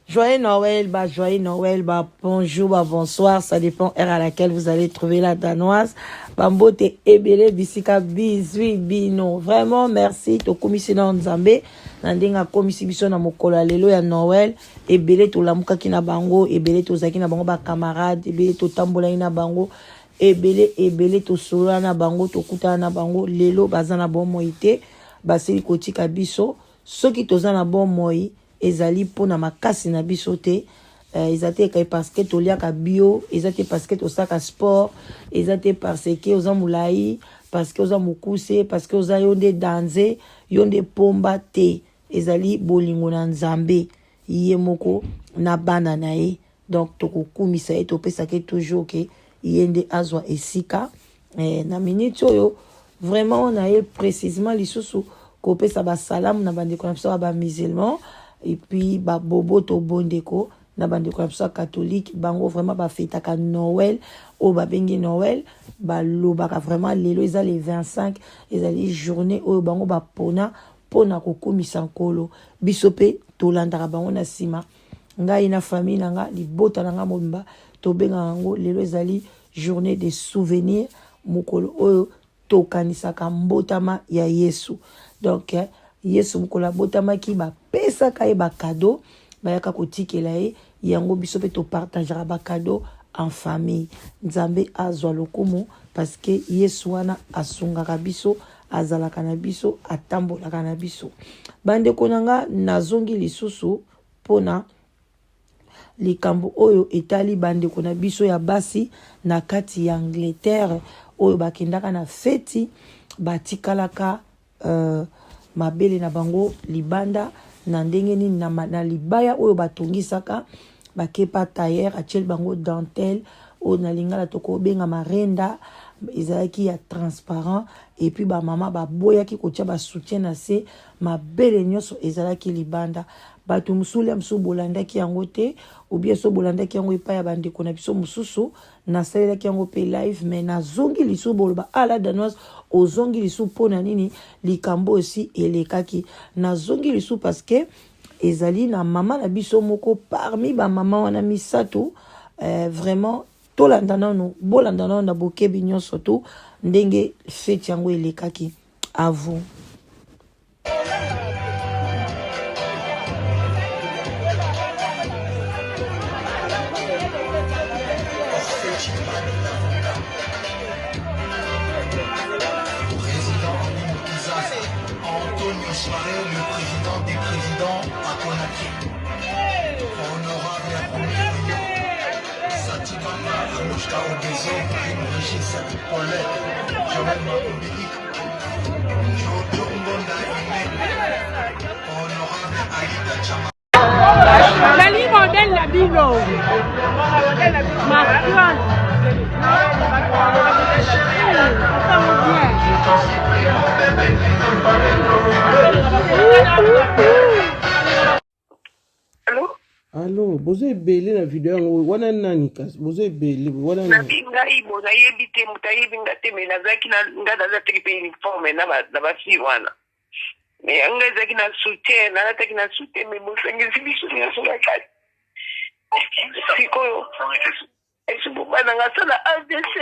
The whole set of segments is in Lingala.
Joyeux Noël, bah joyeux Noël, bah bonjour, bah bonsoir, ça dépend heure à laquelle vous allez trouver la danoise. Bah mbote ebele bisika bizui bino. Vraiment merci tokomisi na Nzambe na ndenge akomisi biso na mokolo ya lelo ya Noël. Ebele tolamukaki na bango, ebele tozalaki na bango ba camarades, ebele totambolaki na bango, ebele ebele tosolola na bango, tokutana na bango lelo baza na bomoi te, basili kotika biso. Soki toza na bomoi ezali mpo na makasi na biso te, eh, eza te kai parce que toliaka bio, eza te parce que tosalaka sport, eza te parce que oza molai, parce que oza mokuse, parce que oza yo nde danze, yo nde pomba te. Ezali bolingo na Nzambe ye moko na bana na ye. Donc tokokumisa ye, topesaka ye toujours ke ye nde azwa esika eh, na minute oyo vraiment na ye précisement lisusu kopesa basalamu na bandeko na biso ya bamusulman et puis babobo to bondeko na bandeko na biso ya catholique. Bango vraiment bafetaka Noël oyo babengi Noël, balobaka vraiment lelo eza le 25, ezali journée oyo bango bapona mpona kokumisa Nkolo. Biso mpe tolandaka bango na nsima. Ngai na famille na nga, libota na nga mobimba, tobengaka yango lelo ezali journée de souvenir, mokolo oyo tokanisaka mbotama ya Yesu. Donc eh, Yesu mokolo abotamaki bapesaka ye bakado, bayaka kotikela ye yango, biso mpe topartageaka bakado en famille. Nzambe azwa lokumu parce que Yesu wana asungaka biso, azalaka na biso, atambolaka na biso. Bandeko na nga, nazongi lisusu mpona likambo oyo etali bandeko na biso ya basi na kati ya Angleterre oyo bakendaka na feti, batikalaka mabele na bango libanda. Na ndenge nini? Na, na libaya oyo batongisaka, bakepa tailleur atieli bango dentelle oyo na lingala tokobenga marenda, ezalaki ya transparent. Et puis bamama baboyaki kotia basoutien na se, mabele nyonso ezalaki libanda. Bato mosusu lia mosusu bolandaki yango te, ou bien so bolandaki yango epai ya bandeko na biso mosusu, nasalelaki yango mpe live. Mais nazongi lisusu, boloba ala danoise ozongi lisusu mpo na nini? Likambo osi elekaki. Nazongi lisusu parce que ezali na mama na biso moko parmi bamama wana misato. Vraiment tolanda nano, bolanda nano na bokebi nyonso tu ndenge feti yango elekaki. À vous. Président Henri Kizaza, Antonio Soirée, le président des présidents à Conakry. Honorable Roméo, Satibamba, Anouchka Obezo, Prime Régis, Paulette, Joël Makombéik, Jojo Ngonda Aimé, Honorable Aïda Chama. Nali modèle na bino. Marquante. Allo? Allo, bozo ebele na video yango wana nani kasi bozo ebele wana nani? Nabi ngai bo nayebi te, moto ayebi nga te, me nazalaki na nga nazalaki mpe uniforme na ba na bafille wana, me yanga ezalaki na soutien, nalataki na soutien, me bosangisi biso nyonso na kati. Sikoyo esi mobali nga asala AVC,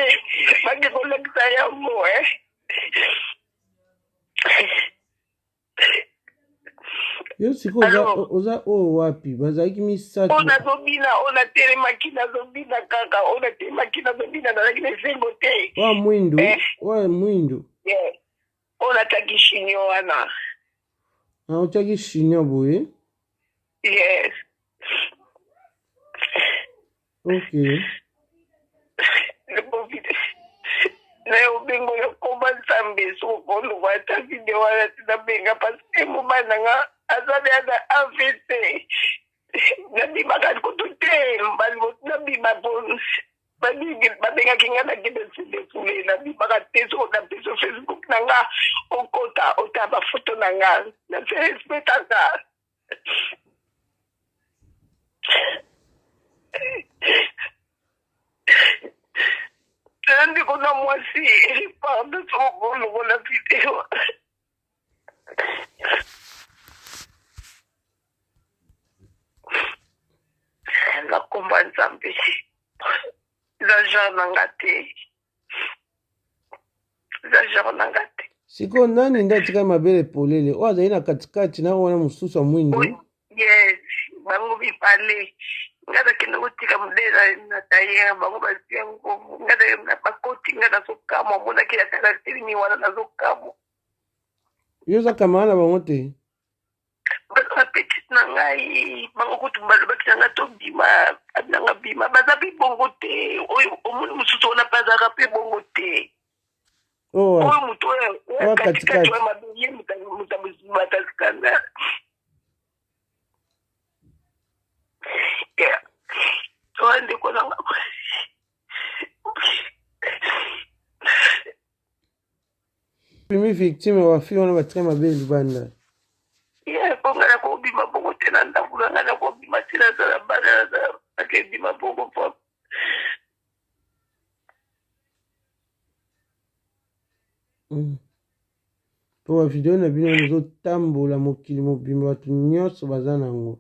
bake kolakisa yango eh. Yo sikoyo oza, Allo? oza oyo wapi? Bazalaki misato. Oyo nazobina, oyo natelemaki nazobina kaka, oyo natelemaki nazobina, nazalaki na esengo te. Oyo mwindu, Eh. oyo mwindu. Yeah. Oyo natiaki chignon wana. Ah, otiaki chignon boye. Yes. Ok. Naye obengo ya koma Nzambe soko koluka ata video wana ti nabenga parce que mobali na nga aza deya na AVC. Nabimaka kutu te, nabima po babengaki nga nakende se defule, nabimaka te. Soko napesi Facebook na nga, okota otala bafoto na nga, nase respectaka. Tala ndeko na mwasi, pardon soko kolongola video. Na kombo ya Nzambe, eza genre na nga te, eza genre na nga te. Sikoyo nani nde atikali mabele polele? Oyo azali na katikati na oyo wana mosusu ya mwindu? Yes, bango mibale. Nga nakende kotika modele na tailleur, bango bazwi yango. Nga na bakoti, nga nazokamwa, omonaki ata natelemi wana nazokamwa. Yo oza camarade na bango te? Baza ba petite na ngai, bango kutu balobaki na ngai tobima, abi na ngai bima, baza mpe bongo te. Oyo omoni mosusu wana mpe azalaka mpe bongo te. Oyo Oyo moto oyo oyo katikati katikati. oyo mabe ye moto moto scandale. Oyo ndeko na ngai. Bimi victime ya ba fille wana batika mabe libanda. Ye po nga nakobima bongo te na ndako na nga nakobima te naza na bana naza nakebima bongo po Po ba video na bino wana ezotambola mokili mobimba bato nyonso baza na yango.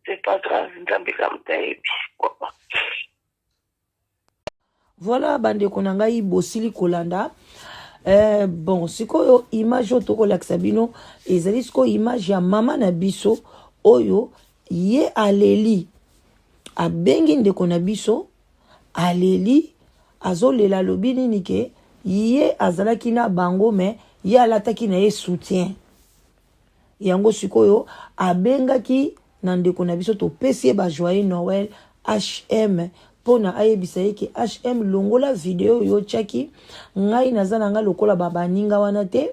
C'est pas grave nzambe kaka moto ayebi. Voilà bandeko na ngai bosili kolanda eh, bon sikoyo image oyo tokolakisa bino ezali sikoyo image ya mama na biso oyo ye aleli abengi ndeko na biso aleli azolela alobi nini ke ye azalaki na bango me ye alataki na ye soutien Yango sikoyo abengaki na ndeko na biso topesi ye ba joyeux Noël HM pona ayebisa ye ke HM longola video oyo otiaki ngai naza na ngai lokola ba baninga wana te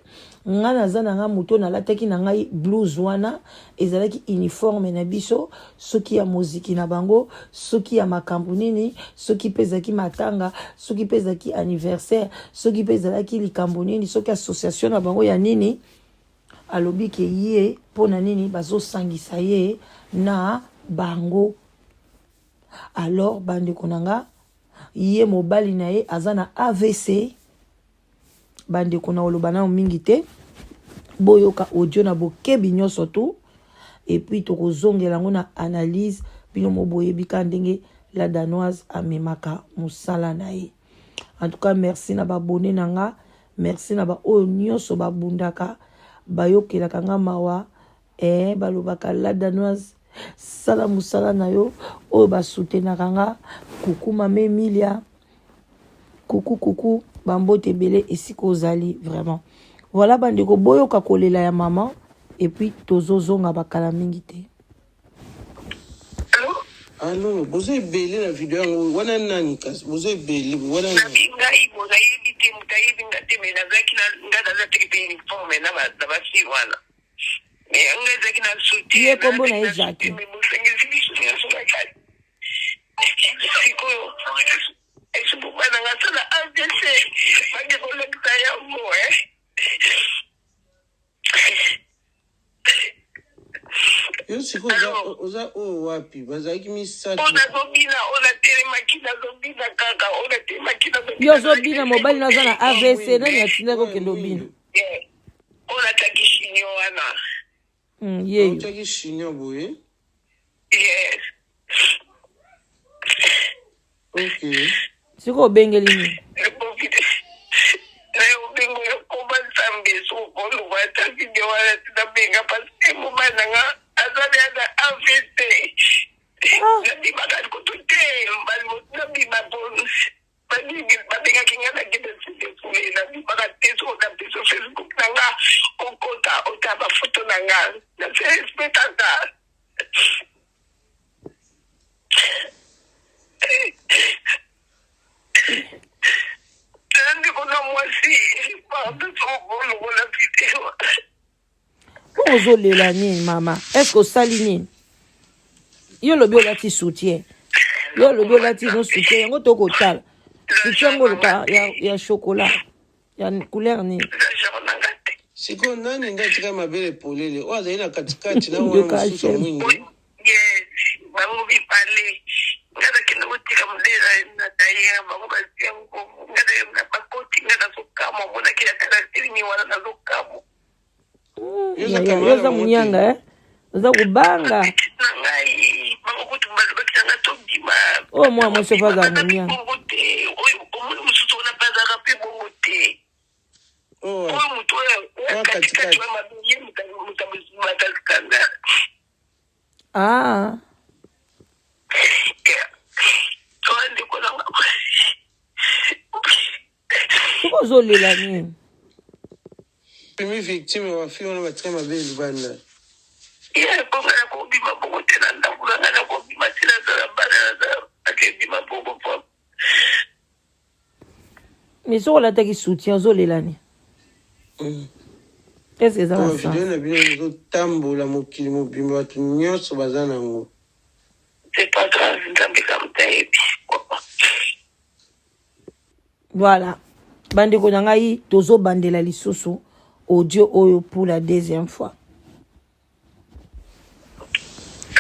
ngai naza na ngai moto nalataki na ngai blouse wana ezalaki uniforme na biso soki ya moziki na bango soki ya makambo nini soki mpe ezalaki matanga soki mpe ezalaki anniversaire soki mpe ezalaki likambo nini soki association na bango ya nini Alobi ke ye pona nini bazo sangisa ye na bango alors ba ndeko na nga ye mobali na ye aza na avc ba ndeko na oloba nao mingi te boyoka audio na bokebi nyonso tu epuis tokozongela yango na analyse bino mo boyebi ka ndenge la danoise amemaka mosala na ye en tout cas merci na babone na nga Merci na ba oyo nioso ba bundaka bayokelaka nga mawa eh balobaka la danoise sala musala na yo oyo ba soutenaka nga coucou mama Emilia coucou coucou ba mbote ebele esika ozali vraiment voilà bandeko boyoka kolela ya maman et puis tozozonga bakala mingi te Allo? Allo, boza ebele na video yango wana nani kasi boza ebele wana nani? Nabi ngai bo nayebi te moto ayebi nga te me nazalaki na nga nalataki mpe uniforme na ba na bafille wana me nga ezalaki na Ye soutien kombo na nalataki ye na soutien Jackie. me bosangisi biso nyonso na kati sikoyo esi mobali na nga asala avc bake kolakisa yango eh. Yo sikoyo oza, oza oyo wapi? Bazalaki misato. Oyo nazobina, oyo natelemaki nazobina kaka, oyo natelemaki nazobina. Yo ozobina mobali naza na AVC, nani atindaki okende obina? Oyo nataki chignon wana. Yeyo. Otaki chignon boye? Yes. Ok. Sikoyo obengeli nini? Nayobengo yo koma nzambe soki okoluka ata video wana tinabenga parce que mobali na nga azali na avc Ah. nabimaka kutu te nabima po babengaki nga nakende sudefule nabimaka te soki napesa facebook na nga okota ota bafoto na nga nase respectaka Ndeko na mwasi pardon lokola video. Mpo ozolela nini mama? Est-ce que osali nini? Yo olobi olati soutien. Yo olobi olati no soutien yango tokotala. Soutien yango oluka ya, ya chocolat. Ya couleur nini? Sikoyo nani nde atika mabele polele? Oyo azali na katikati na wana mosusu ya mwindu? Yes, bango mibale. Nga nakende kotika modele na tailleur, bango bazwi yango. Nga na bakoti, nga nazokamwa, monaki ata natelemi wana nazokamwa. Yo oza monyanga eh? Oza kobanga. Na ngai bango kutu balobaki na ngai tobima. Oyo mwana mwasi oyo azala monyanga. Bongo te, oyo omoni mosusu wana mpe azalaka mpe bongo te. Oyo Oyo moto oyo Oyo katikati katikati. oyo mabe ye moto amazimata Ah. Oyo ndeko na nga. Soki ozolela nini? Bimi victime ya bafi wana batika mabe libanda. Ye bongo nakobima bongo te na ndako na ngai, nakobima te, nazala bana, nazala akebima bongo po Mais soki olataki soutien ozolela nini? Est-ce que eza Po na ba video sens? na bino ezotambola mokili mobimba bato nyonso baza nango. C'est pas grave, Nzambe kaka moto ayebi. Voilà. Bandeko na ngai tozobandela lisusu audio oyo pour la deuxième fois.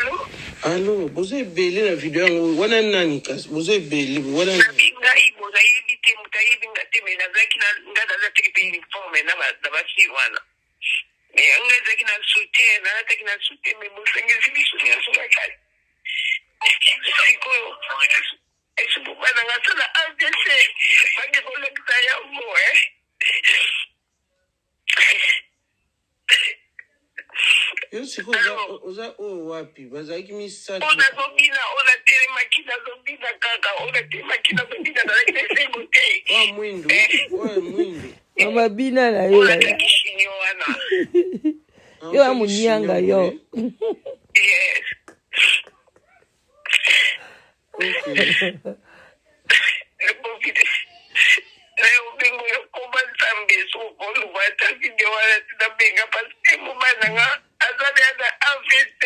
Allo? Allo, boza ebele na video yango wana nani kasi boza ebele wana nani? Nabi ngai bo nayebi te, moto ayebi nga te, mais nazalaki na nga nalataki mpe uniforme na ba na bafille wana, mais nga ezalaki na soutien, nalataki na soutien, mais bosangisi biso nyonso na kati sikoyo. Esi mobali na nga asala AVC, bake kolakisa yango eh. Yo sikoyo oza, oza oyo wapi? Bazalaki misato. Oyo nazobina, oyo natelemaki nazobina kaka, oyo natelemaki nazobina, nazalaki na esengo te. Oyo mwindu, oyo mwindu. Mama bina na yo Oyo yaya. nataki shinyo wana. Yo ya monianga yo. Yes. Okay. Nayobengo yokoma Nzambe sokoluka ata video wana tinabenga parce que mobali na nga azali na AVC.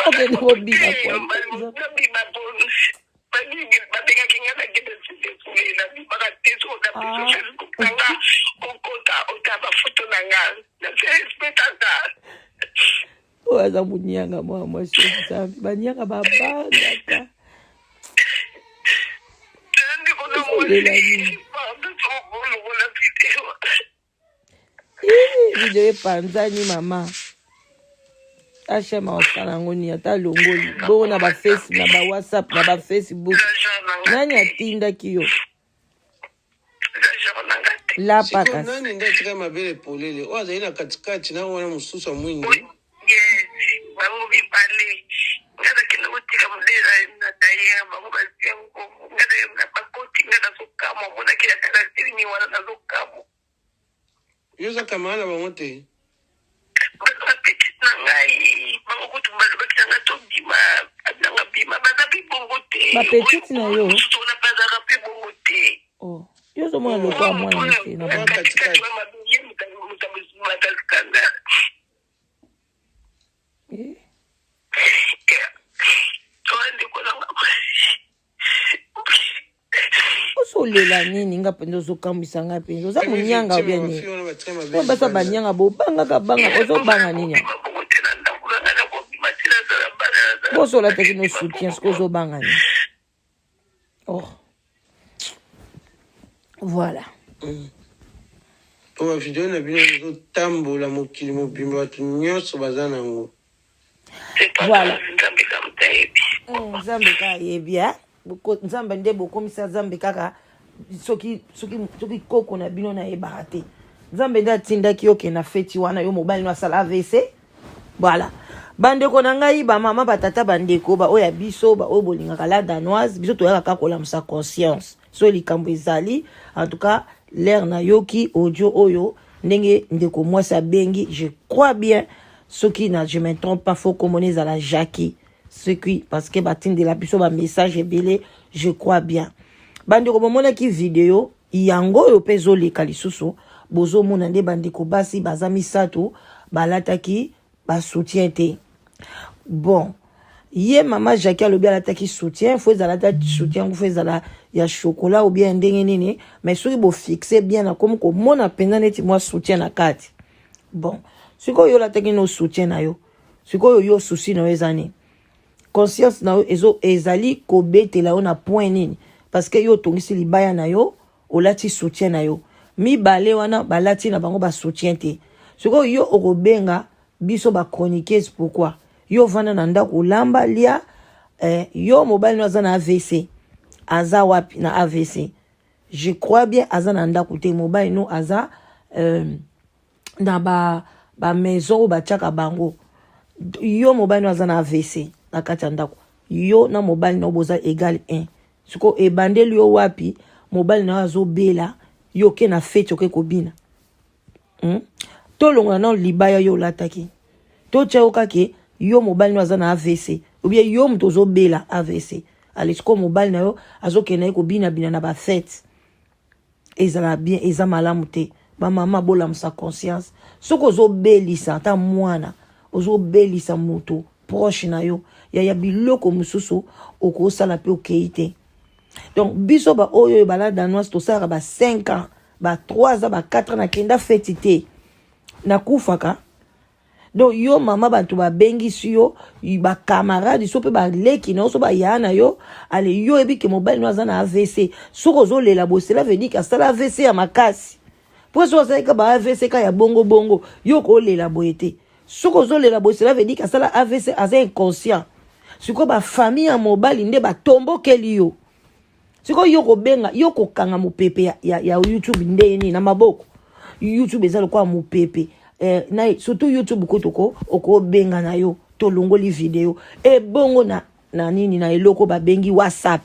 Okende kobina kwa. Nabima babengaki nga nakende sudefule, nabimaka te. Soko napesa Facebook na nga, okota ota bafoto na nga na respectaka. Oyo aza monianga mwana mwasi oyo Nzambe. Banianga babangaka. Ozolela nini? Ih, video epanzani mama. HM akosala yango nini ata alongoli bongo na ba face na ba WhatsApp na ba Facebook. Nani atindaki yo? Lapa Sikoyo kasi. nani nde atika mabele polele? Oyo azali na katikati na wana mosusu ya mwindu. Yes, bango mibale. Nga nakende kotika modele na tailleur, bango bazwi yango. Nga na bakoti, nga nazokamwa, monaki ata natelemi wana nazokamwa. Yo oza camarade na bango te? Baza ba petite na ngai, bango kutu balobaki na ngai tobima, nanga bima, baza mpe bongo te. Ba petite na yo? Mosusu wana mpe azalaka mpe bongo te. Oh. Yo ozomona lokola mwana moke na bango. Katikati wana mabe, ye moto amazimata. Eh. Ozolela nini? Nga mpenza ozokamwisa nga mpenza. Oza monyanga obia nini? Oyo basa banyanga bobangaka bangaka, ozobanga nini? Bozolataki no soutien, soki ozobanga nini? Oh. Voilà. Po ba video na bino ezotambola mokili mobimba bato nyonso baza nango. Voilà. Nzambe kaka ayebi eh? Nzambe nde bokomisa Nzambe kaka soki soki soki koko na bino nayebaka te. Nzambe nde atindaki yo okende na feti wana, yo mobali no asala AVC. Voilà. Bandeko na ngai, bamama, batata, bandeko, baoyo ya biso, baoyo bolingaka la danoise, biso toyaka kaka kolamusa conscience. So likambo ezali, en tout cas, l'air nayoki audio oyo ndenge ndeko mwasi abengi, je crois bien, soki na je me trompe pas, faut komona ezala Jackie. Soki parce que batindela biso ba message ebele, je crois bien. Bandeko bomonaki video yango oyo mpe ezoleka lisusu, bozomona nde bandeko basi baza misato balataki ba soutien te. Bon, Ye mama Jackie alobi alataki soutien, faut ezala ata soutien yango faut ezala ya chocolat ou bien ndenge nini, mais soki bo fixe bien nakomi komona mpenza neti mwa soutien na kati. Bon, sikoyo yo olataki no soutien na yo, sikoyo yo souci na yo eza nini? Conscience na yo ezo ezali kobetela yo na point nini? Parce que yo otongisi libaya na yo, olati soutien na yo. Mibale wana balati na bango ba soutien te. Sikoyo yo okobenga biso ba chroniqueuse pourquoi? Yo ovanda na ndako olamba lia eh, yo mobali no aza na AVC. Aza wapi na AVC? Je crois bien aza na ndako te, mobali no aza euh, na ba ba maison oyo batiaka bango. Yo mobali no aza na AVC na kati ya ndako. Yo na mobali no boza egal 1. Sikoyo ebandeli yo wapi? Mobali na yo azobela, yo oke na feti oke kobina. Tolongola nano libaya yo olataki, totya yo kake yo mobali no aza na AVC ou bien yo moto ozobela AVC. Ale sikoyo mobali na yo azokende ye kobinabina na bafete, ezala bien, eza malamu te. Bamama bolamusa conscience. Soki ozobelisa ata mwana, ozobelisa moto proche na yo, yaya biloko mosusu okosala mpe okei te. Donc biso ba oyo oyo bala danoise tosalaka ba 5 ans, ba 3 ans, ba 4 ans nakenda feti te, nakufaka. Donc yo mama bato babengisi yo ba camarade so mpe baleki na yo so baya na yo, ale yo oyebi ke mobali no aza na AVC. Soki ozolela boye, cela veut dire ke asala AVC ya makasi. Po soki asalaki ka ba AVC ka ya bongo bongo, yo okolela boye te. Soki ozolela boye, cela veut dire ke asala AVC, aza inconscient. Sikoyo ba famille ya mobali nde batombokeli yo. Sikoyo yo kobenga, yo kokanga mopepe ya YouTube ndenge nini na maboko? YouTube eza lokola mopepe. Na, surtout YouTube kutu okobenga na yo, tolongoli video. Ebongo na nini, na eloko babengi WhatsApp.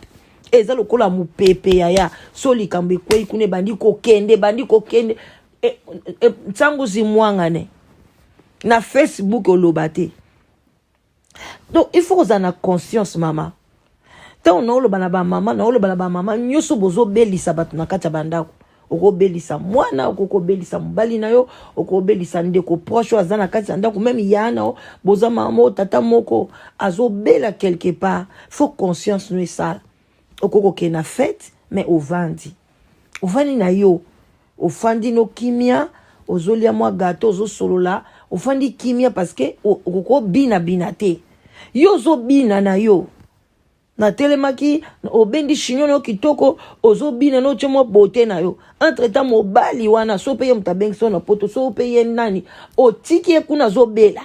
Eza lokola mopepe yaya. So likambo ekwei kuna ebandi kokende, ebandi kokende. Ntango zimwangane. Na Facebook oloba te. Donc il faut kozala na conscience mama. Ntango naoloba na bamama, naoloba na bamama nyonso bozobelisa bato na kati ya bandako. Okobelisa mwana, okobelisa mobali na yo, okobelisa ndeko proche oyo aza na kati ya ndako, meme ya na yo, boza mama moko, tata moko azobela quelque part. Faut conscience no esala. Okoki kokende na fête, mais ovandi. Ovandi na yo, ofandi no kimia, ozolia mwa gâteau, ozosolola, ofandi kimia parce que okokobina bina te. Yo ozobina na yo. Natelemaki, obendi chignon na yo kitoko, ozobina na otie mwa beauté na yo. Entre temps mobali wana, so pe ye moto abengisi yo na poto, so pe ye nani, otiki ye kuna azobela.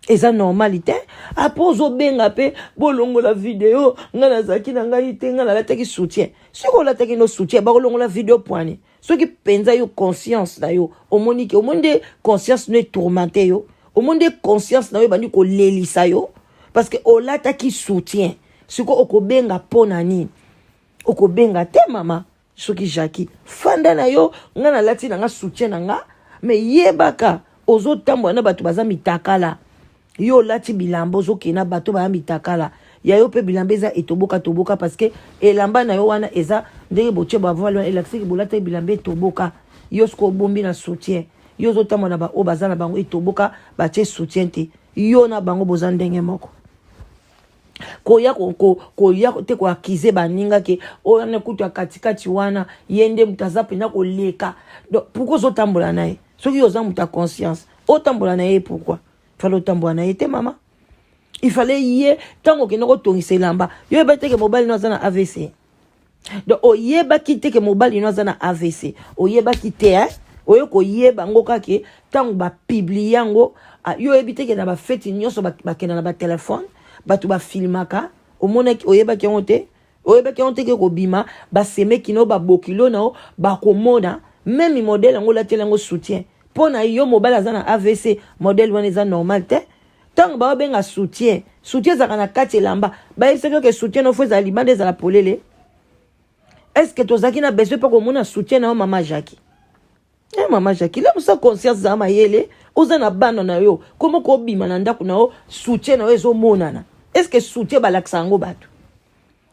Eza normal te. Après ozobenga pe bolongola video, nga nazalaki na ngai te, nga nalataki soutien. Soki olataki no soutien, bakolongola video poani. Soki penza yo conscience na yo, omoni ke, omoni nde conscience no etourmente yo, omoni nde conscience na yo ebandi kolelisa yo, parce que olataki soutien. Siko okobenga po na nini? Okobenga te mama. Soki Jackie, fanda na yo, nga nalati na nga soutien na nga, mais yebaka ozotambola na bato baza mitakala. Yo olati bilamba ozokende na bato baya mitakala. Ya yo pe bilamba eza etoboka toboka parce que elamba na yo wana eza ndenge botie ba voile wana elakisi ke bolataki bilamba etoboka. Yo sikoyo obombi na soutien. Yo ozotambola na ba oyo baza na bango etoboka batie soutien te. Yo na bango boza ndenge moko. Koya koya te koakize baninga ke oyo wana kutu ya katikati wana ye nde moto aza mpenza koleka. Donc pourquoi ozotambola na ye? Soki oza moto ya conscience, otambola na ye pourquoi? Fallait otambola na ye te mama. Il fallait ye ntango okende kotongisa elamba, yo oyebaki te ke mobali no aza na AVC. Donc oyebaki te ke mobali no aza na AVC. Oyebaki te, hein? Oye koyeba ngo kaka ntango ba publie yango, yo oyebi te ke na ba feti nyonso bakenda na ba telefone, bato ba filmaka, omonaki, oyebaki yango te? Oyebaki yango te ke kobima, basemeki na yo, babokilo na yo, bakomona, meme modèle yango olateli yango soutien. Mpo na yo mobali aza na AVC, modèle wana eza normal te. Ntango baobenga soutien, soutien ezalaka na kati elamba, bayebisaki yo ke soutien no fo ezala libanda, ezala polele. Est-ce que tozalaki na besoin mpo komona soutien na yo mama Jackie? Mama Jackie, lamusa conscience za mayele, oza na bana na yo, komo kobima na ndako na yo, soutien na yo ezomonana. Est-ce que soutien balakisa yango bato?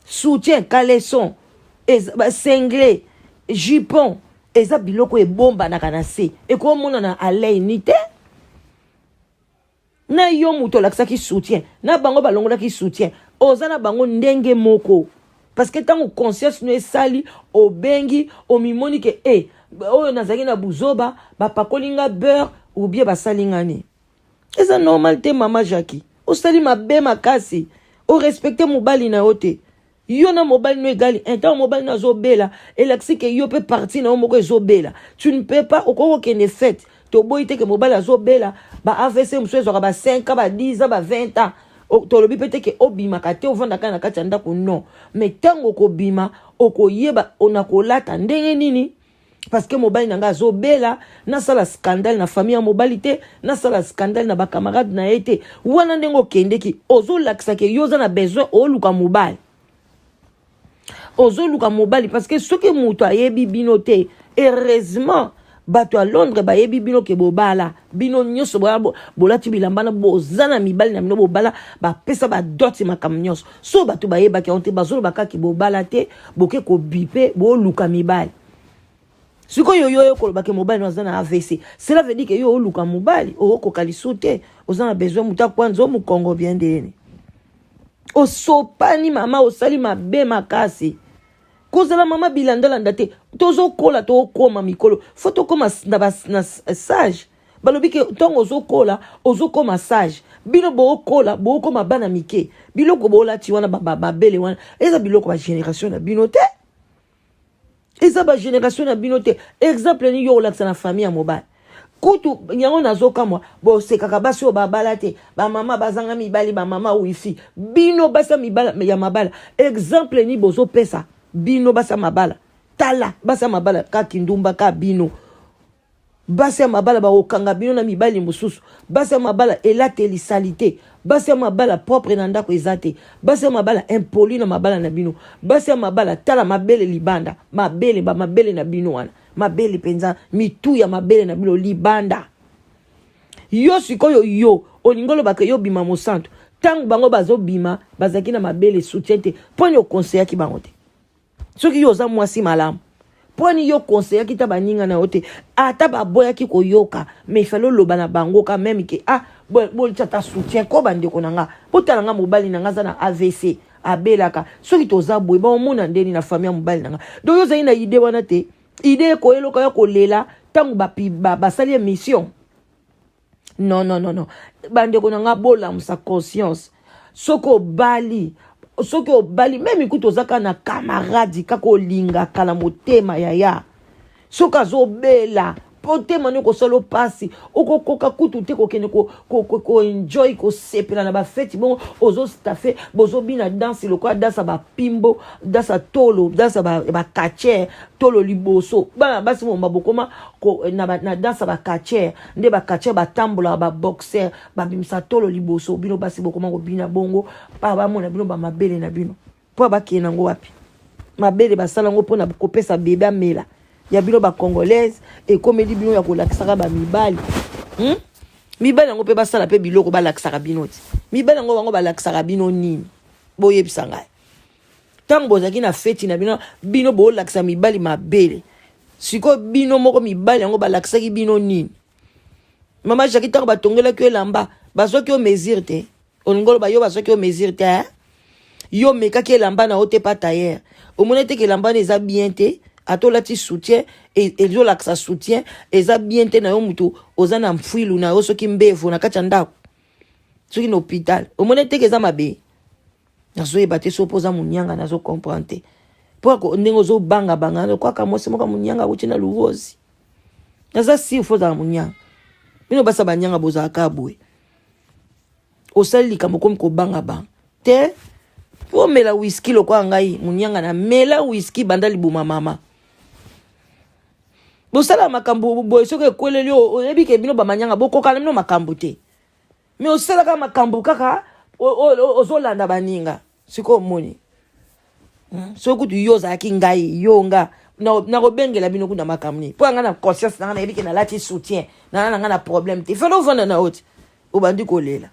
Soutien, caleçon, ba singlet, jupon, eza biloko ebombanaka na se, ekomonana à l'œil nu te. Na yo moto olakisaki soutien, na bango balongolaki soutien, oza na bango ndenge moko. Parce que ntango conscience no esali, obengi, omimoni ke e eh, oyo nazalaki na buzoba, bapakoli nga beurre ou bien basali nga nini. Eza normal te mama Jackie, osali mabe makasi, orespecte mobali na yo te. Yo na mobali no egali un ntango mobali no azobela elakisi ke yo mpe parti na yo moko ezobela. Tu ne peux pas, okoki kokende fete, toboyi te ke mobali azobela, ba AVC mosusu ezwaka ba 5 ans, ba 10 ans, ba 20 ans. Tolobi mpe te ke obimaka te, ovandaka na kati ya ndako, non. Mais ntango okobima, okoyeba ona kolata ndenge nini, parce que mobali na ngai azobela, nasala scandale na famille ya mobali te, nasala scandale na bacamarade na ye te. Wana ndenge okendeki, ozolakisa ke yo oza na besoin oluka mobali, ozoluka mobali, parce que soki moto ayebi bino te, heureusement bato ya Londres bayebi bino ke bobala, bino nyonso bolati bilamba na boza na mibali na bino bobala, bapesa badoti makambo nyonso. So bato bayebaki yango te, bazoloba kaka bobala te, boke kobipe boluka mibali. Sikoyo yo oyo koloba ke mobali no aza na AVC, cela veut dire ke yo oluka mobali, okoka lisu te, oza na besoin moto akwanza o mokongo bien ndeni. Osopani mama, osali mabe makasi. Kozala mama bilandalanda te, tozokola tokoma mikolo, fo tokoma na, ba, na sage. Balobi ke ntango ozokola ozokoma sage, bino bookola bookoma bana mike, biloko bolati wana babele wana eza biloko ba generation na bino te, eza ba generation na bino te. Exemple nini yo olakisa na famille ya mobali? Kutu yango nazokamwa, bosekaka basi oyo babala te, bamama bazanga mibali, bamama wifi. Bino basi ya mabala, exemple nini bozopesa bino basi ya mabala? Tala basi ya mabala kaka kindumba ka bino. Basi ya mabala bakokanga bino na mibali mosusu. Basi ya mabala elateli salite. Basi ya mabala propre na ndako eza te. Basi ya mabala impoli na mabala na bino. Basi ya mabala tala mabele libanda, mabele ba mabele na bino wana, mabele mpenza, mitu ya mabele na bino libanda. Yo sikoyo yo olingi olobaka yo bima mosantu, ntango bango bazobima bazalaki na mabele soutien te, mpo nini okonseyaki bango te? Soki yo oza mwasi malamu, mpo nini yo konseyaki ta baninga na yo te? Ata baboyaki koyoka, mais ifale oloba na bango ka meme ke ah, bolitya ata soutien ko bandeko na nga, botala nga mobali na nga aza na AVC, abelaka, soki toza boye baomona ndeni na famille ya mobali na nga. Donc yo ozali na idée wana te, idée ekoyeloka ya kolela ntango basali émission. Non, non, non, non, bandeko na nga, bolamusa conscience. Soki obali, soki obali meme kutu oza kaka na camarade kaka olingaka na motema yaya, soki azobela motema no ekosala mpasi, okokoka kutu te kokende koenjoy kosepela na bafeti. Bongo ozostafe, bozobina danse lokola danse ya bapimbo, danse ya tolo, danse ya bacatcher, tolo liboso. Bana basi momba bokoma na danse ya bacatcher, nde bacatcher batambolaka, baboxer babimisa tolo liboso. Bino basi bokoma kobina bongo pa bamona bino bamabele na bino, mpo bakende yango wapi? Mabele basala yango mpona kopesa bebe amela. Ya bino bacongolaise ekomeli bino ya kolakisaka bamibali, Mibali yango mpe basala mpe biloko balakisaka bino ti. Mibali yango bango balakisaka bino nini? Boyebisa ngai. Ntango bozalaki na feti na bino, bino bolakisa mibali mabele, sikoyo bino moko mibali yango balakisaki bino nini? Mama Jackie, ntango batongelaki yo elamba, bazwaki yo mesure te. Olingi oloba yo bazwaki yo mesure te, eh? Yo omekaki elamba na yo te pa tailleur, omoni te ke elamba wana eza bien te, ata olati soutien ezolakisa soutien eza bien te na yo. Motu oza na mfwilu na yo, soki mbevo na kati ya ndako, soki na hôpital, omoni te ke eza mabe. Nazoyeba te soki mpo oza monianga, nazo comprendre te mpo ndenge ozobangabanga lokwaka mwasi moko monianga awuti na luwozi. Naza sire fo ozala monianga. Bino basa banyanga bozalaka boye, osali likambo komi kobangabanga te. Po omela whisky lokola ngai monianga, na mela whisky banda libuma mama. Bosala makambo boye soki ekweleli, oyebi ke bino bamanyanga bokokana bino makambo te, me osalaka makambo kaka ozolanda baninga. Sikoyo omoni, Soki kutu yo ozalaki ngai, yo nga nakobengela bino kuna makambo nini? Mpo ya ngai na conscience na ngai nayebi ke nalati soutien nana na ngai na problème te. Fele ovanda na yo ti obandi kolela,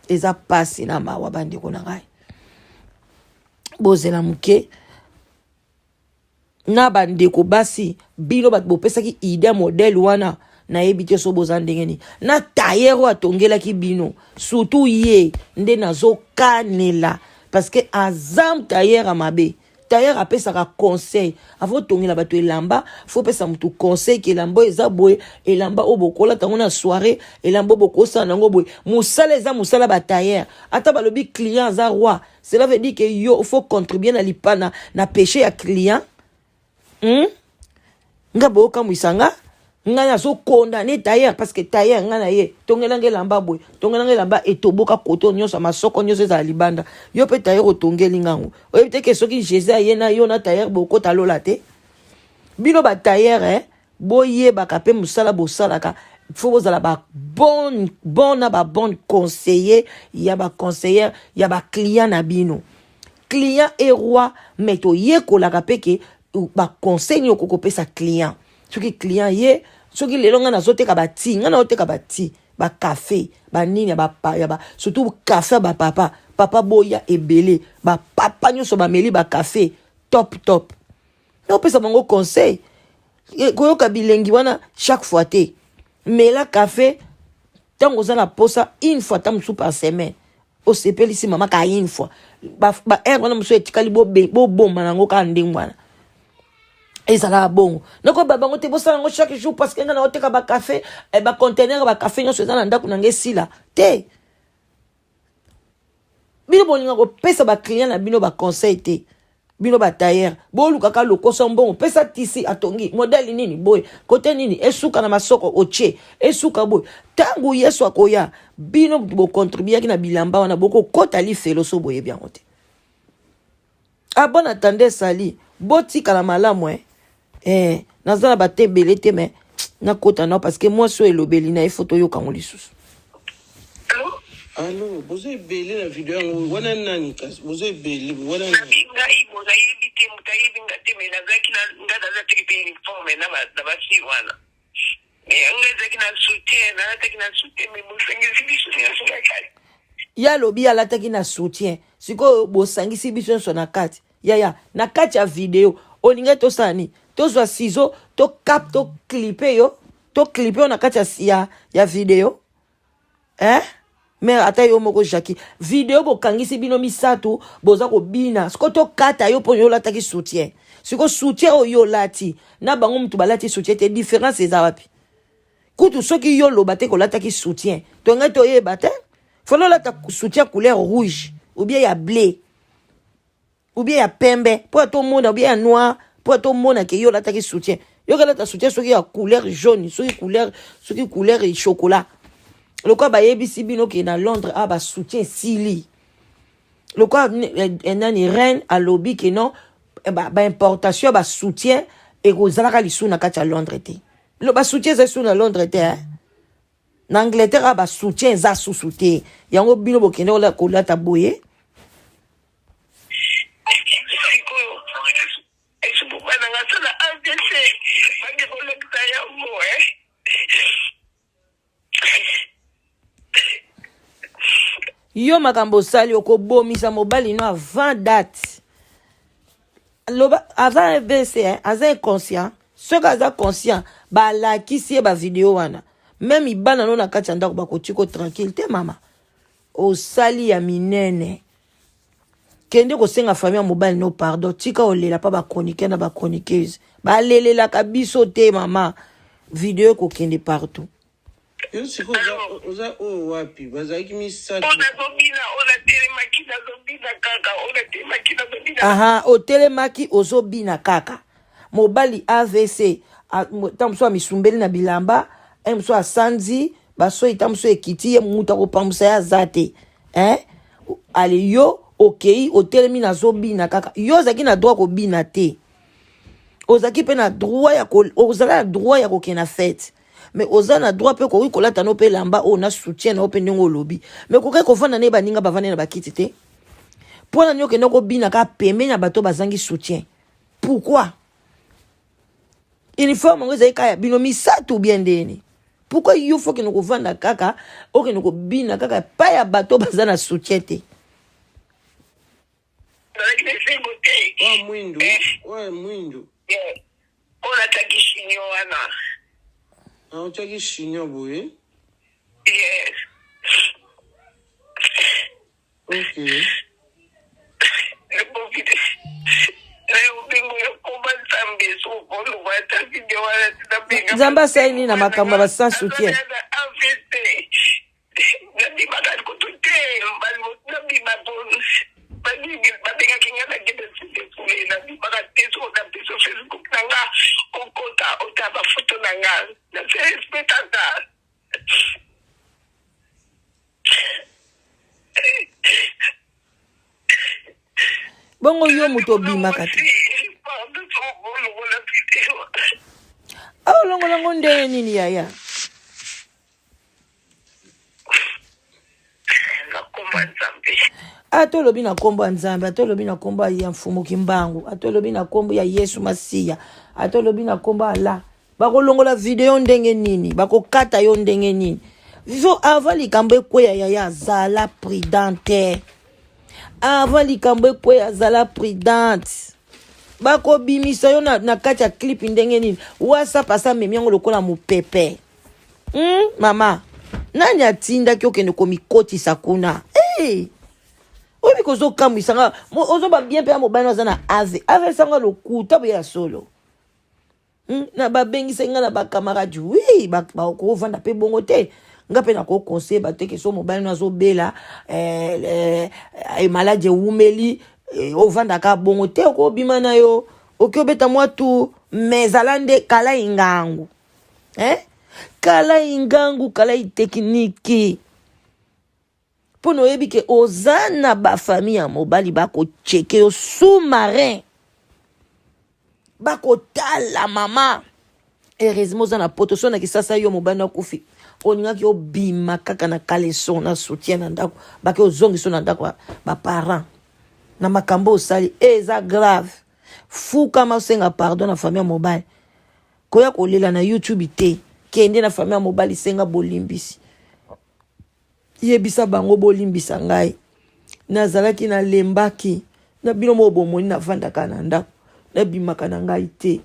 eza pasi na mawa. Bandeko na ngai, bozela moke na bandeko basi, bino bato bopesaki idée modèle wana. Nayebi te so boza ndenge nini. Na tailleur oyo atongelaki bino, surtout ye nde nazokanela parce que aza tailleur ya mabe. Tailleur apesaka conseil avant otongela bato elamba, faut opesa motu conseil ke elamba oyo eza boye, elamba oyo bokolata yango na soirée, elamba oyo bokosala nango boye. Mosala eza mosala ba tailleur. Ata balobi client aza roi, cela veut dire que yo faut contribuer na lipana na péché ya client. Nga bokamwisa nga, ngai nazokondane tailleur parce que tailleur ngai na ye tongelanga elamba boye, tongelanga elamba etoboka koto nyonso, masoko nyonso ezala libanda. Yo mpe tailleur otongeli ngango, oyebi te ke soki Jésus aye na yo na tailleur bokota lola te. Bino batailleur, eh, boyebaka mpe mosala bosalaka, faut bozala babon bon na babonne conseiller ya baconseillère ya baclient na bino. Client est roi, mais toyekolaka mpe ke baconseil nini okoki kopesa client. Soki client ye, soki lelo ngai nazoteka bati, ngai nazoteka bati, bakafe, banini ya ba, ya ba, surtout kafe ya bapapa, papa boya ebele, bapapa nyonso bameli bakafe top top, opesa bango conseil. Koyoka bilengi wana chaque fois te. Mela kafe ntango oza na posa, une fois ta mosusu par semaine, osepelisi mama ka une fois. Baheure wana mosusu etikali, boboma nango kaka ndenge wana ezalaka bongo. Nakoyeba bango te, bosala yango chaque jour parce que ngai naoteka bakafe, baconteneur bakafe nyonso eza na ndako na ngai esila te. Bino bolinga kopesa baclient na bino baconseil te. Bino batailleur bolukaka lokoso mbongo, pesa tisi atongi modèle nini boye, kote nini esuka na masoko, otie esuka boye. Ntango Yesu akoya, bino bokontribuaki na bilamba wana, bokokota lifelo so boyebi yango te. Ah, bon attendez, esali botikala malamu, eh. Eh, naza na bate ebele te, mais nakota nao parce que mwasi oyo elobeli na ye fo toyoka yango lisusu. Allo, boza ebele na video yango wana nani? Kasi boza ebele wana nani? Nabi ngai bo nayebi te, moto ayebi nga te, mais nazalaki na nga nazalaki mpe uniforme na bafille wana, mais nga ezalaki na soutien, nalataki na soutien, mais bosangisi biso nyonso na kati. Ye alobi alataki na soutien, sikoyo bosangisi biso nyonso na kati. Yaya, na kati ya video olingai tosala nini? Tozwa ciseau, tokap, toclipe yo, toclipe yo na kati ya video, eh? Mais ata yo moko Jackie, video bokangisi bino misato boza kobina, sikoyo tokata yo mpo yo olataki soutien. Sikoyo soutien oyo yo olati na bango mutu balati soutien te, différence eza wapi? Kutu soki yo loba te kolataki soutien, tongai toyeba te. Fallait olata soutien couleur rouge ou bien ya bleu ou bien ya pembe mpo ya tomona, ou bien ya noir mpo ya tomona ke yo olataki soutien. Yo kolata soutien soki ya couleur jaune, soki couleur, soki couleur chocolat. Lokola bayebisi bino ke na Londres a basoutien esili, lokola nani reine alobi ke non, baimportation ya basoutien ekozalaka lisusu na kati ya Londres te. Basoutien eza lisusu na Londres te, eh? Na Angleterre a basoutien eza susu te. Yango bino bokende kolata boye. Sikoyo esiboma na nga asala AVC, bake kolakisa yango, eh. Yo makambo osali, okobomisa mobali no avant date. Loba aza AVC, eh, aza inconscient. Soki aza conscient, balakisi ye bavideo wana, même bana no na kati ya ndako bakotika tranquille te. Mama, osali ya minene. Kende kosenga famille ya mobali no pardon. Tika olela mpa bachroniqueur na bachroniqueuse, balelelaka biso te. Mama, video ekokende partout. Yo sikoyo oza oyo wapi? Bazalaki misato. Oyo nazobina, oyo natelemaki nazobina kaka, oyo natelemaki nazobina. Aha, otelemaki ozobina kaka, mobali AVC, ntango mosusu amisumbeli na bilamba, mosusu asanzi basoi, ntango mosusu ekiti ye, moto akopambusa ye aza te, eh? Ale, yo okei otelemi nazobina kaka. Yo ozalaki na droit kobina te, ozalaki mpe na droit ya ozala na droit ya kokende na fête, mais oza na droit mpe koki kolata no mpe elamba oyo na soutien na yo mpe ndenge olobi. Mais koki kovanda na ye, baninga bavandi na bakiti te, mpo na nini okende kobina kaka pembeni ya bato bazangi soutien? Pourquoi uniforme yango ezali kaka ya bino misato bien ndeni? Pourquoi yo fo okende kovanda kaka, okende kobina kaka epai ya bato baza na soutien te? Nazalaki na esengo te. Oyo mwindu, oyo mwindu. Oyo nataki chignon wana. Ah, otiaki chignon boye? Yes. Ok. Nzambe asali nini na makambo ya ba sans soutien? Nabimaka kutu te, nabima babengaki nga nakende defule, nabimaka te. Soki napesa Facebook na nga, okota otala bafoto na nga, nase respectaka. Bongo yo moto obimaka te, olongola ngo ndenge nini yaya? Ata olobi na nkombo ya Nzambe, ata olobi na nkombo ya Mfumu Kimbangu, ata olobi na nkombo ya Yesu Masiya, ata olobi na nkombo ya Allah, bakolongola video ndenge nini? Bakokata yo ndenge nini? Vivo, avant likambo ekweya, yaya, zala prudente. Avant likambo ekweya, zala prudente. Bakobimisa yo na kati ya clip ndenge nini? WhatsApp asa amemi yango lokola mopepe. Mama, nani atindaki okende komikotisa kuna? Hey! Oyebi kozokamwisa nga, ozoba bien mpe ya mobali aza na ave ave esanga lokuta boye ya solo. Na babengisaki nga na bacamarade, wi, bakovanda mpe bongo te. Nga mpe nakoconseille bato eke so mobali no azobela, maladi ewumeli, ovandaka bongo te, okobima na yo, oki obeta mwa tour, mais ezala nde kala ingangu. Eh? Kala ingangu, kala itekiniki. Mpo na oyebi ke oza na bafamille ya mobali, bakocheke yo sous-marin, bakotala mama. Heureusement oza na poto, so na Kisasa yo mobali nakufi, olingaki obima kaka na caleçon na soutien na ndako, bake ozongiso na ndako baparent na makambo osali eza grave. Fukama osenga pardon na famille ya mobali, koya kolela na YouTube te. Kende na famille ya mobali, senga bolimbisi, yebisa bango bolimbisa ngai, nazalaki nalembaki na bino moko, bomoni navandaka na ndako, nabimaka na ngai te,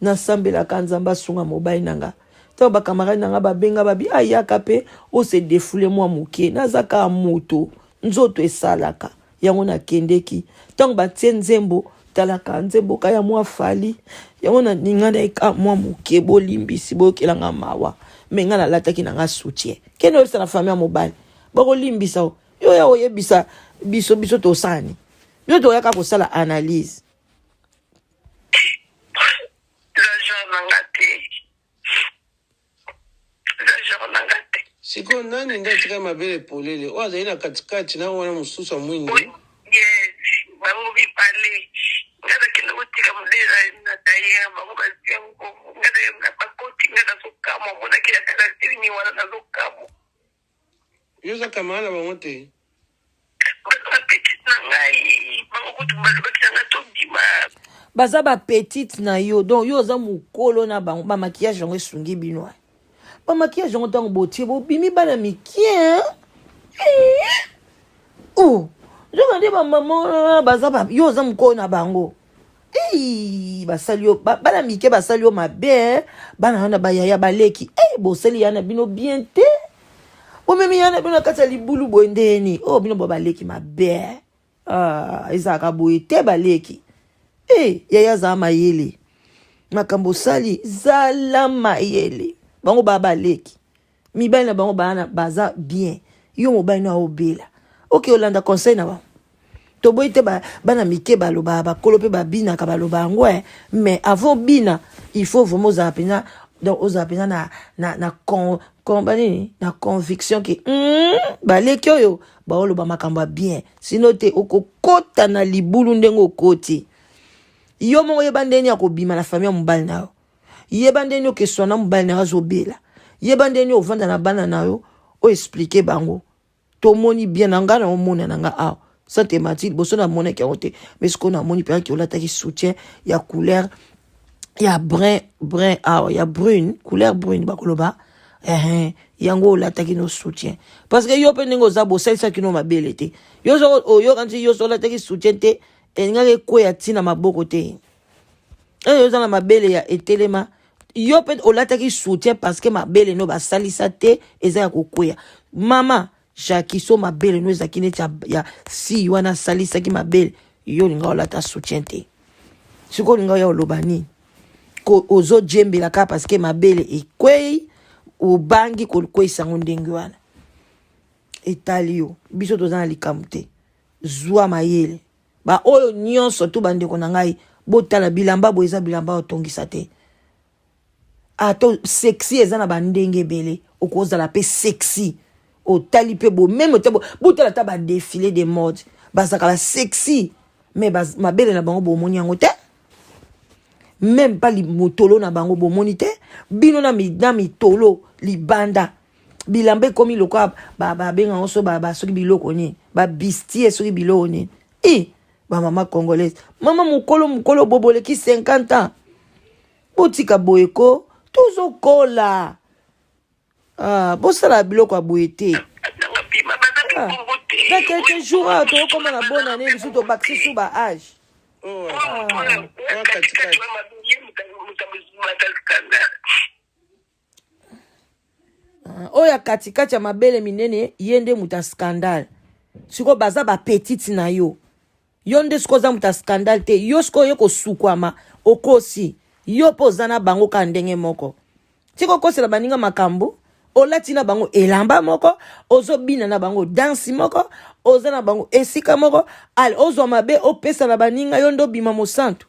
nasambelaka Nzambe asunga mobali na nga. Ntango bakamarade na nga babenga, babi ayaka mpe ose defule mwa moke, naza kaka moto, nzoto esalaka yango. Nakendeki ntango batie nzembo, talaka nzembo ka ya mwa Fali yango, naninga na mwa moke, bolimbisi, boyokelanga mawa, me nga nalataki na nga soutien. Kende oyebisa na famille ya mobali, bakolimbisa yo. Ya oyebisa biso, biso tosani, biso toyaka kosala analyse. Eza genre na nga te, eza genre na nga te. Sikoyo nani nde atika mabele polele? Oyo azali na katikati na wana mosusu ya mwindu? Yes, bango mibale. Nga nakende kotika modele na tailleur, bango bazwi yango. Nga na bakoti, nga nazokamwa, monaki na tala telemi wana, nazokamwa. Yo oza camarade na bango te? Baza bapetite na ngai, bango kutu balobaki na ngai tobima. Baza bapetite na yo, donc yo oza mokolo na bango. Bamaquillage yango esungi bino, bamaquillage yango ntango botie, bobimi bana mikie. Oh, nzoka nde bamama baza, yo oza mokolo na bango. Ei, basali yo bana mike, basali yo mabe. Bana wana bayaya baleki, ei, bosali ya na bino bien te, bomemi ya na bino na kati ya libulu boye ndeni. Oyo bino bo baleki mabe. Ah, ezalaka boye te baleki. E yaya, azala mayele, makambo osali, zala mayele. Bango baa baleki, mibali na bango bana baza bien, yo mobali no aobela, oke olanda conseil na bango. Toboyi te, bana mike baloba, bakolo mpe babinaka, baloba yango, mais avant bina, il faut vraiment ozala mpenza, donc ozala mpenza na con, con, banini, na conviction ke baleki oyo baoloba makambo ya bien, sino te okokota na libulu ndenge okoti yo moko. Yeba ndeni ya kobima na famille ya mobali na yo, yeba ndeni okeswa na mobali na yo azobela, yeba ndeni ovanda na bana na yo, oexpliquer bango. Tomoni bien na ngai, na omona na nga awa sante mati liboso, namonaki yango te, mais sikoyo namoni mpenza olataki soutien ya couleur ya brun, brun awa, ya brune, couleur brune bakoloba. Yango olataki no soutien parce que yo mpe ndenge oza, bosalisaki no mabele te. Yo oyoka nti yo so olataki soutien te, elingaki ekweya ntina maboko te. Oyo oza na mabele ya etelema. Yo mpe olataki soutien parce que mabele no basalisa te eza ya kokweya. Mama Jackie so mabele no ezalaki neti ya, ya fille wana asalisaki mabele, yo olinga olata soutien te. Sikoyo olinga oya oloba nini? Ozojembela kaka parce que mabele ekwei, obangi kokweyisa yango ndenge wana. Etali yo, biso toza na likambo te. Zwa mayele. Ba oyo nyonso tu bandeko na ngai, botala bilamba boye eza bilamba otongisa te. Ato sexy eza na bandenge ebele, okozala pe sexy. Otali pe bo meme te botala ata ba défilé de mode, bazalaka ba sexy mais mabele na bango bomoni yango te. Même pas motolo na bango bomoni te. Bino na mitolo libanda. Bilamba ekomi lokola babenga yango so soki biloko nini, babistie soki biloko nini. E ba mama congolaise, mama mokolo mokolo boboleki 50 ans, botika boye ko, tozokola. Ah, bosala biloko ya boye te. Ah, na quelques jours awa tokokoma na bonne année lisusu tobakisi su ba age. Oh, Ah. Ah, oyo ya katikati ya mabele minene ye nde moto ya scandale. Sikoyo baza ba petite na yo, yo nde sikoyo oza moto ya scandale te. Yo sikoyo oye kosukwama, okosi yo mpo oza na bango kaka ndenge moko. Tika okosela baninga makambo, olati na bango elamba moko, ozobina na bango dansi moko, oza na bango esika moko, ale ozwa mabe opesa na baninga, yo nde obima mosantu.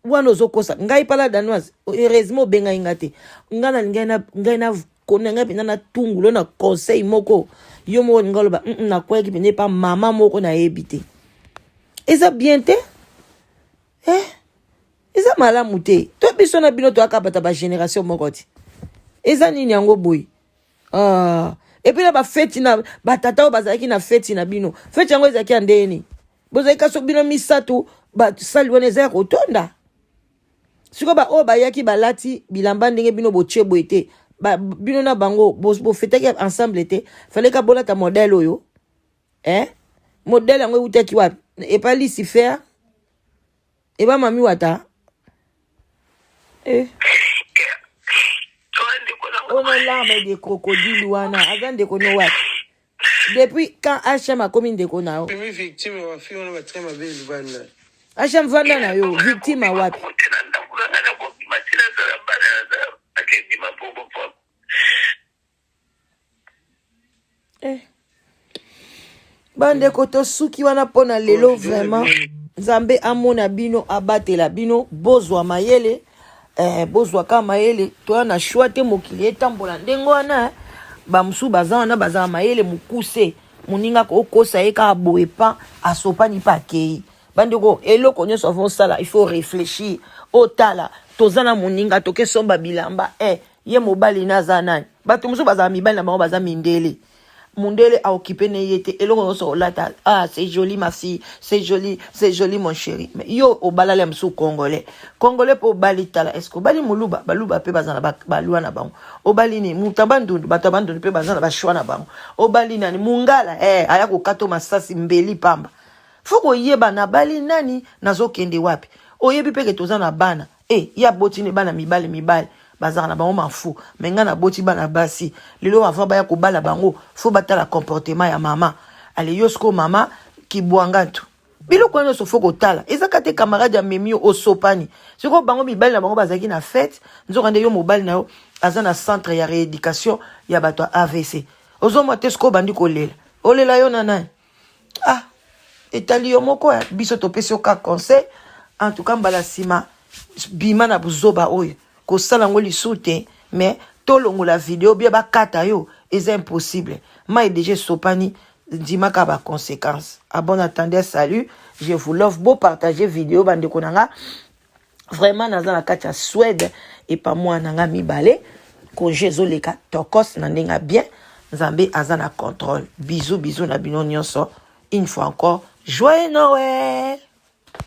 Wana ozokosa ngai pala danoise, heureusement obengai nga te. Ngai nalingai na ngai na kona ngai mpenza na tungulo na conseil moko, yo moko olinga oloba nakweyaki mpenza epa mama moko nayebi te. Eza bien te eh? Eza malamu te. To biso na bino toyaka bata ba génération moko ti. Eza nini yango boye? Ah. Et puis na ba feti na batata oyo bazalaki na feti na bino, feti yango ezalaki ya ndenge nini? Bozalaki kaso bino misato, basali wana eza ya kotonda. Sikoyo ba oyo bayaki balati bilamba ndenge bino botie boye te, bino na bango bofetaki ensemble te, fallait ka bolata modèle oyo. Eh? Modèle yango eutaki wapi? Epa Lucifer? Eba mami wata? Eh. Ono larme de crocodile wana aza ndeko no wapi? Depuis quand HM akomi ndeko na yo? Bimi victime ba fille wana batika mabe libanda. HM vanda na yo, victime ya wapi? Eh. Bandeko tosuki wana mpo na lelo vraiment. Nzambe amona bino, abatela bino, bozwa mayele. Eh, bozwa ka mayele, toya na choix te, mokili etambola ndenge wana. Ba mosusu baza wana bazala mayele mokuse, moninga kokosa ye kaka boye pa asopani pa akei. Bandeko, eloko nyonso avant osala il faut réfléchir, otala toza na moninga toke somba bilamba eh, ye mobali na aza nani? Bato mosusu bazala mibali na bango baza mindele, mundele a occupé ne ye te, eloko nyonso olata, ah c'est joli ma fille, c'est joli, c'est joli mon chéri. Mais yo obalala mosusu congolais, congolais po obali, tala est-ce que obali moluba? Baluba pe baza na balwa na bango. Obali ni muta bandundu, bato ya bandundu pe baza na ba choix na bango. Obali nani? Mungala, eh, aya kokato masasi mbeli pamba. Faut koyeba nabali nani, nazokende wapi. Oyebi pe ke toza na bana. Eh, ye aboti ne bana mibali mibali bazalaka na bango mafu, mais ngai naboti bana basi. Lelo avant baya kobala bango, faut batala comportement ya mama. Ale yo siko mama kibwangantu. Biloko wana nyonso faut kotala. Eza kaka te camarade ya memi yo osopani. Siko bango mibali na bango bazalaki na fête, nzoka nde yo mobali na yo aza na centre ya rééducation ya bato ya AVC. Ozomwa te siko obandi kolela. Olela yo na nani? Ah, etali yo moko ya biso topesi yo kaka conseil. En tout cas mbala nsima bima na buzoba oyo kosala yango lisusu te, mais tolongola video bia bakata yo eza impossible. Mai déjà esopani, ndimaka ba conséquences. À bon attendeur, salut, je vous love. Bo partager vidéo bandeko na nga. Vraiment naza na kati ya Suède epa mwana nga mibale, congé ezoleka tokos na ndenge bien. Nzambe aza na contrôle. Bisous bisous na bino nyonso. Une fois encore, joyeux Noël.